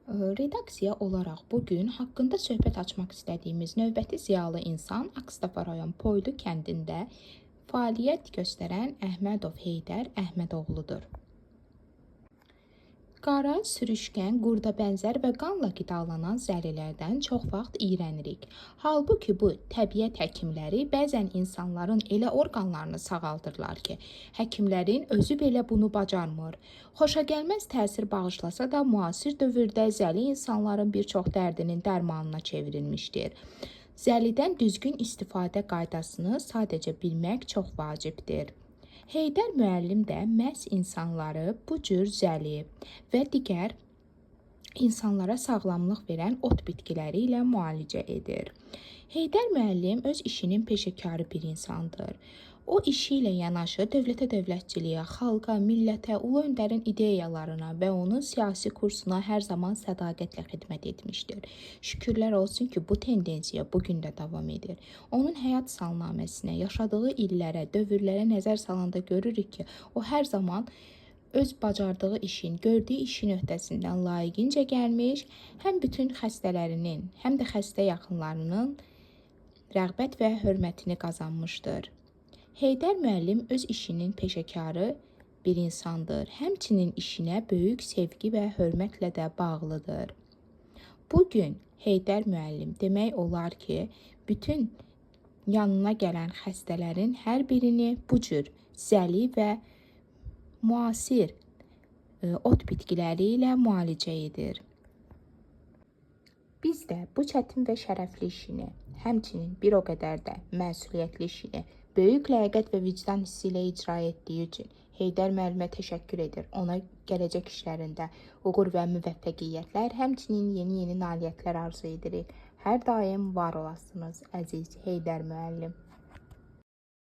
Redaksiya olaraq bu gün haqqında söhbət açmaq istədiyimiz növbəti ziyalı insan Ağstafa rayon Poylu kəndində fəaliyyət göstərən Əhmədov Heydər Əhmədoğludur. Qara, sürüşkən, qurda bənzər və qanla qidalanan zəlilərdən çox vaxt iyrənirik. Halbuki bu təbiət həkimləri bəzən insanların elə orqanlarını sağaldırlar ki, həkimlərin özü belə bunu bacarmır. Xoşagəlməz təsir bağışlasa da müasir dövrdə zəli insanların bir çox dərdinin dərmanına çevrilmişdir. Zəlidən düzgün istifadə qaydasını sadəcə bilmək çox vacibdir. Heydər müəllim də məhz insanları bu cür zəli və digər insanlara sağlamlıq verən ot bitkiləri ilə müalicə edir. Heydər müəllim öz işinin peşəkarı bir insandır. O işi ilə yanaşı dövlətə, dövlətçiliyə, xalqa, millətə, ulu öndərin ideyalarına və onun siyasi kursuna hər zaman sədaqətlə xidmət etmişdir. Şükürlər olsun ki, bu tendensiya bu gün də davam edir. Onun həyat salnaməsinə, yaşadığı illərə, dövrlərə nəzər salanda görürük ki, o hər zaman öz bacardığı işin, gördüyü işin öhdəsindən layiqincə gəlmiş, həm bütün xəstələrinin, həm də xəstə yaxınlarının rəğbət və hörmətini qazanmışdır. Heydər müəllim öz işinin peşəkarı bir insandır. Həmçinin işinə böyük sevgi və hörmətlə də bağlıdır. Bu gün Heydər müəllim demək olar ki, bütün yanına gələn xəstələrin hər birini bu cür zəli və müasir ot bitkiləri ilə müalicə edir. Biz də bu çətin və şərəfli işini, həmçinin bir o qədər də məsuliyyətli işini böyük ləyaqət və vicdan hissi ilə icra etdiyi üçün Heydər müəllimə təşəkkür edir. Ona gələcək işlərində uğur və müvəffəqiyyətlər, həmçinin yeni-yeni nailiyyətlər arzu edirik. Hər daim var olasınız, əziz Heydər müəllim.